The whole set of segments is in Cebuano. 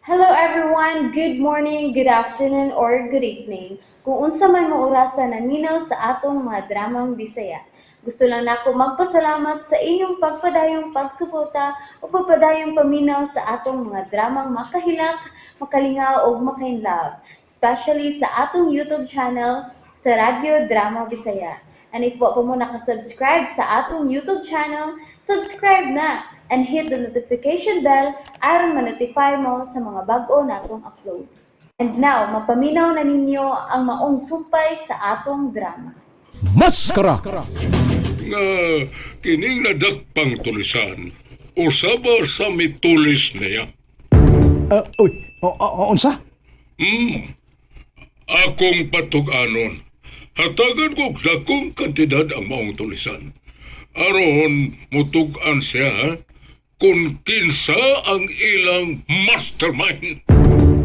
Hello everyone! Good morning, good afternoon, or good evening. Kung unsa man mo orasa naminaw sa atong mga dramang Bisaya. Gusto lang nako magpasalamat sa inyong pagpadayong pagsuporta o pagpadayong paminaw sa atong mga dramang makahilak, makalingaw ug makainlove, especially sa atong YouTube channel sa Radyo Drama Bisaya. And if wa pa mo nakasubscribe sa atong YouTube channel, subscribe na and hit the notification bell aron ma-notify mo sa mga bag-o natong uploads. And now, mapaminaw na ninyo ang maong sumpay sa atong drama. Maskara! Nga kining nadakpang tulisan usaba sa mitulis niya. Uy, o, unsa? Akong patug-anon. Hatagan ko og dakong kantidad ang maong tulisan. Aron mutug-an siya kung kinsa ang ilang mastermind.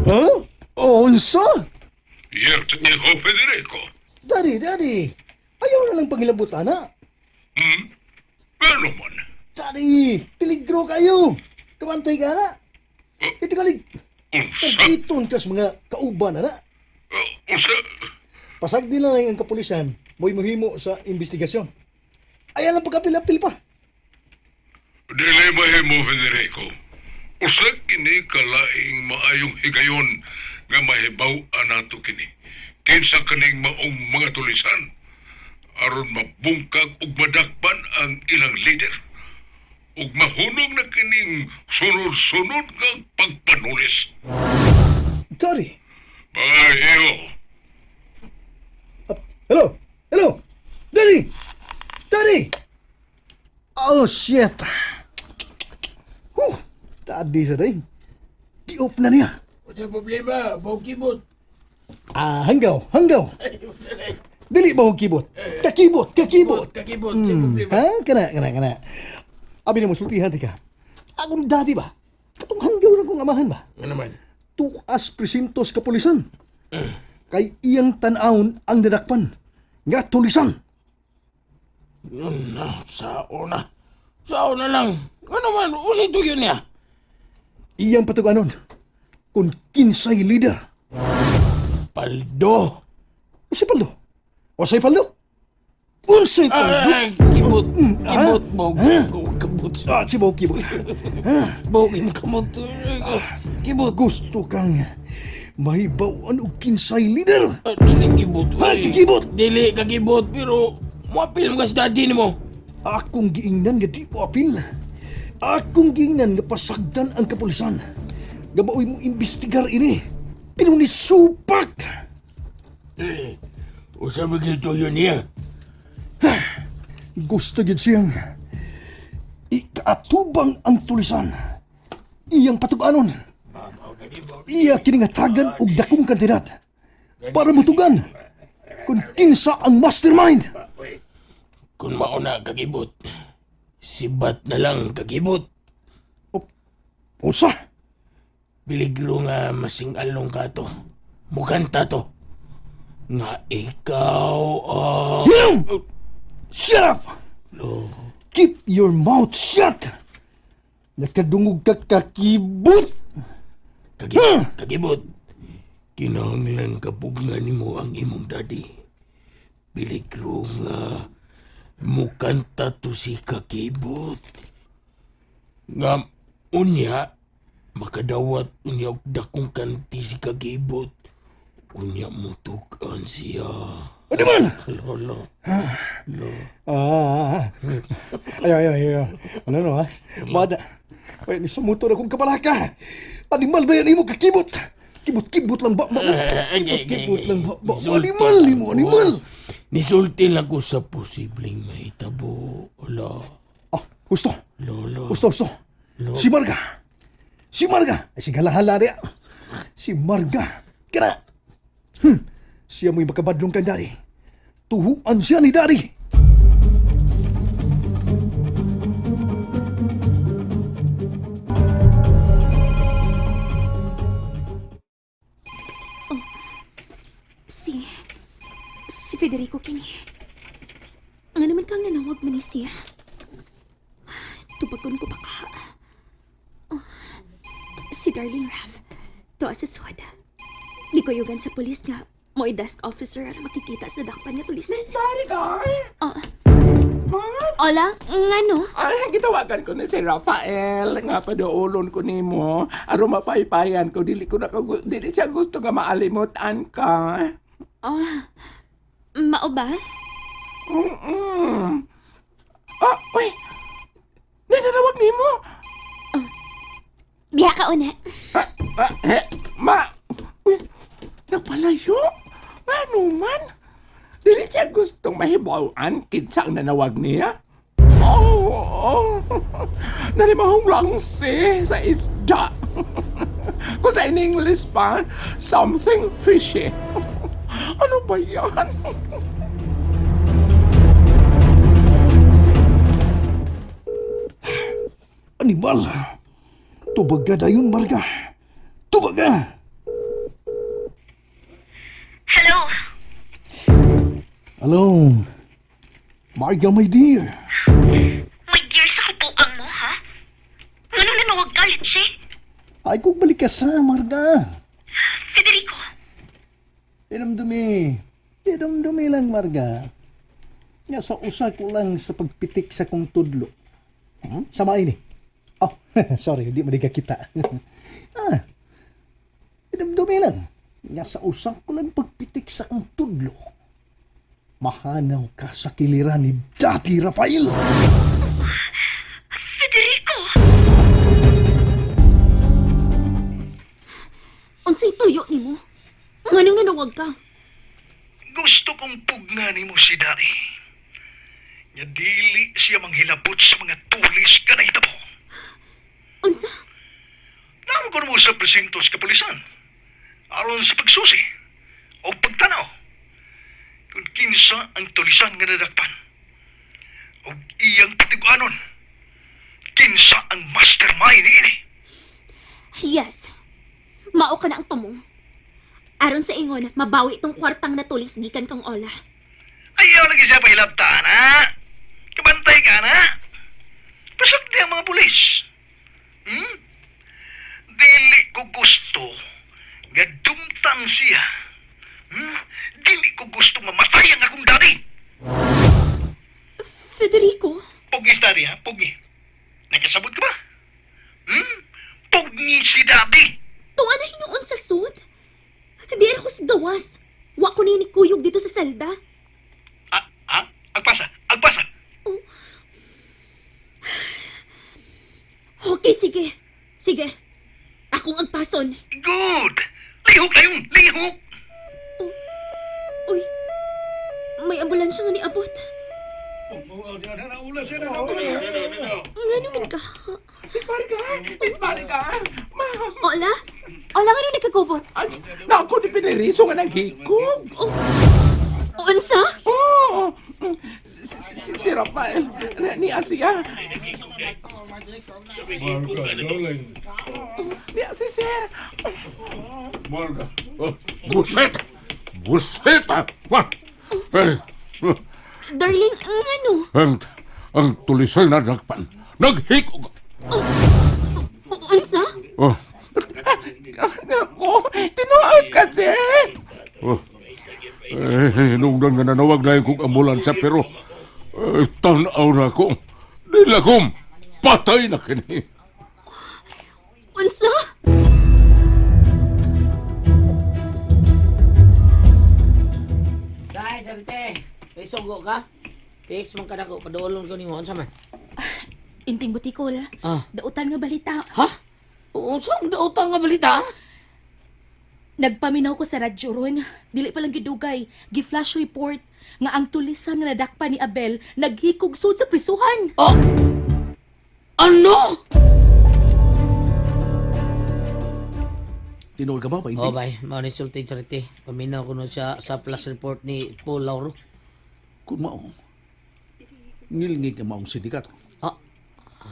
Huh? Unsa? Yes, Iho Federico. Daddy, daddy. Ayaw na lang pangilabot, ana. Pero man, Daddy, peligro kayo. Kamantay ka, ana. Itikalig, unsa, targiton ka sa mga kauban, ana. Unsa, Pasag nila lang ang kapulisan, mo'y muhimo sa investigasyon. Ayaw lang pagkapil-apil pa. Dili mahimo, Federico. Usa kini kalaing maayong higayon nga mahibaw-an nato kini. Kinsa kaning maong mga tulisan aron mabungkag ug madakpan ang ilang leader. Ug mahunong na kining sunod-sunod nga pagpanulis. Daddy, Pahiyo. Hello, hello, Daddy, Daddy. Oh, shit. Huh, daddy sa day. Gi-off na niya. Wala problema, bawang kibot. Ah, hanggaw, hanggaw. Dili ba og kibot? Kakibot, kakibot. Kakibot, sa problema. Ha? Kana, kana, kana. Abi na mo sultihan tika. Akong dati ba? Katong hanggaw na kong amahan ba? Ano naman? Tuas presintos kapulisan. Kay iyang tan-awon ang nadakpan. Nga tulisan. Yun na, sao na. Sao na lang. Ano man, usay yun niya. Iyang patuganon. Kung kinsay leader. Paldo. Unsay paldo? Unsay paldo? Unsay paldo? Ay, kibot, kibot, bawang kibot. Ah, si Bo kibot. Bawang kamot. Kibot. Gusto kang mahibaw-an og kinsay leader. Ah, dili kibot. Ha, uy. kikibot? Dili kakibot, pero muapil mo ka sa daddy nimo. Akong giingnan nga di mo apil. Akong giingnan nga pasagdan ang kapulisan. Nga maoy mo imbestigar ini. Pero ni supak. Eh, usa ba gito yun niya? Gusto gid siyang ikaatubang ang tulisan. Iyang patuganon. Iya kiningatagan og dakong kantidad para mutugan kung kinsa ang mastermind. Kung mauna kakibot, sibat na lang kakibot. Usa, Piligro nga masing-along ka to. Mukanta to. Nga ikaw ang. Him! Shut up! Keep your mouth shut! Nakadungog ka kakibot! Kakibot, kakibot. Kinahanglan kapugna nimo ang imong daddy. Piligro nga mukanta to si kakibot. Nga unya makadawat unya og dakong kanti si kakibot. Unya mutukan siya. Ano man? Lolo. Ah, ayaw, ayaw, ayaw. Ano no, ha? Bada. Ay, ni sa motor akong kabalaka. Animal ba yan imo kakibot? Kibot-kibot lang ba? Ba, ba? Kibot-kibot lang ba? Ba, ba? Animal nimo, animal! Nisulti lang ko sa posibleng mahitabo. Ala, Ah, gusto. lolo. Gusto, gusto. Si Marga. Si Marga. Ay, si Galahala niya. Si Marga. Kana. Siya mo'y makabadlong kang dari. Tuhuan siya ni Dari. Si Federico kini. Nga naman kang nanawag man ni siya. Tubagon ko baka. Oh, si Darling Rav. Tuwa sa soda. Di ko yugan sa polis nga mo'y desk officer ara makikita sa dakpan nga tulisan. Miss Maricar! Ah. Ma? Hola, ngano? Ay, gitawagan ko ni si Rafael. Nga paduulon ko nimo. Aron mapaypayan ko dili ko na dili siya gusto nga maalimutan ka. Oh, mao ba? Mm. Ah, uy. Nananawag nimo. Biha ka una. Ah, ah, eh, ma. Uy, nagpalayo. Ano man? Dili siya gustong mahibaw-an kinsa ang nanawag niya. Oh, oh. Nalimahong langsi sa isda. Kung sa in English pa, something fishy. Ano ba yan? Animal! Tubaga dayon, Marga! Tubaga! Hello. Hello? Marga, my dear. My dear, sa kabuang mo, ha? Ngano nanawag ka, Litsi? Ay, kung balik ka sa, Marga. Federico, Dinamdumi. Dinamdumi lang, Marga. Nga sa usa ko lang sa pagpitik sa kong tudlo. Sama ini. Oh, sorry, hindi mo kita. ah, dinamdumi lang. Nga sa usa ko lang pagpitik sa kong tudlo. Mahanaw ka sa kiliran ni Dati Rafael. Federico! Unsay tuyo nimo? Nganong nanawag ka? Gusto kong pugna nimo si Daddy. Nya dili siya manghilabot sa mga tulis ka na hitabo. Unsa? Naam ko mo sa presinto sa kapulisan. Aron sa pagsusi o pagtanaw. Kung kinsa ang tulisan nga nadakpan. O iyang patiguanon. Kinsa ang mastermind niini. Yes. Mao ka na ang tumong. Aron sa ingon, mabawi tong kwartang natulis gikan kang Ola. Ayaw lagi siya pailabta na. Kabantay ka na. Pasok di ang mga pulis. Dili ko gusto nga dumtang siya. Dili ko gusto mamatay ang akong daddy. Federico? Pugni si daddy ha, pugni. Nakasabot ka ba? Pugni si daddy. Tunga na hinuon sa suit? Di ako sa gawas. Wa ko ni kuyog dito sa selda. Ah, ah, agpasa, agpasa. Okay, sige. Sige. Akong agpason. Good. Lihok na yun, lihok. Uy, may ambulansya nga niabot. Nga naman ka? Miss Maricar! Miss Maricar! Ma! Ola? Ola, nga nung nagkagubot? Ay, naku, ni Pineriso nga naghikog. Unsa? Oo! Si, si, si, si Rafael, ni Asia. Ni si Sir. Marga. Oh, buset! Buset! Ah! Eh, Darling, ngano? ang tulisan na nagpan. Naghikog! Unsa? Oh, Naku, tinuod ka, Sir. oh. Eh, nung nga nanawag na yung kong ambulansya pero eh, tanaw na ko. Nilakom! Patay na kini. Unsa? Dai, Charite. May sugo ka? Fix man ka na ko, paduolon ko nimo unsa man? Inting butikol. Ah. Dautan nga balita. Ha? Unsa ang daotang nga balita? Nagpaminaw ko sa radyo ron. Dili pa lang gidugay. Gi-flash report nga ang tulisan nga nadakpa ni Abel naghikog sud sa prisuhan. Oh! Ano? Tinuod ka ba? Painting? Oh, bay, mao ni sulti Charite. Paminaw ko no siya sa flash report ni Paul Lauro. Kung mao, ngilngig ang maong sindikato. Ah,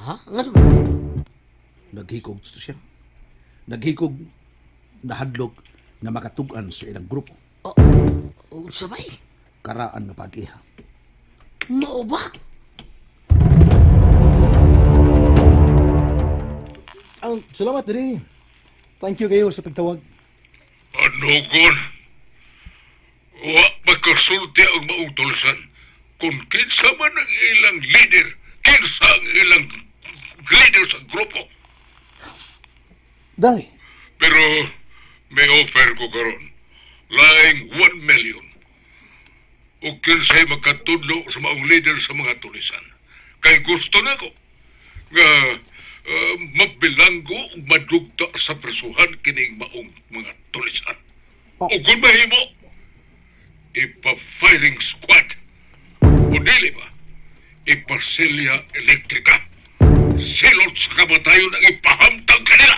ha? Ngano? Naghikog to siya. Naghikog, nahadlok, na makatugan sa ilang grupo. Unsa bay? Karaan nga pag-iha. Mao ba? Ang salamat diri. Thank you kayo sa pagtawag. Anugon, wa makasulti ang maong tulisan kung kinsa man ang ilang leader, kinsa ang ilang leader sa grupo. Dali. Pero may offer ko karon. Laing 1 million. O kinsay makatudlo sa maong leader sa mga tulisan. Kay gusto na ko nga mabilanggo ug madugta sa presuhan kining maong mga tulisan. Oh. O kung mahimo, ipa-firing squad. O dili ba, ipa-silya elektrika. Silot sa kamatayon ang ipahamtang kanila.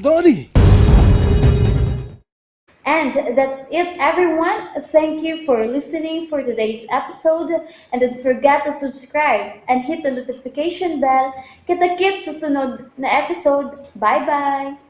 Daddy! And that's it, everyone. Thank you for listening for today's episode. And don't forget to subscribe and hit the notification bell. Kita-kits sa sunod na episode. Bye-bye!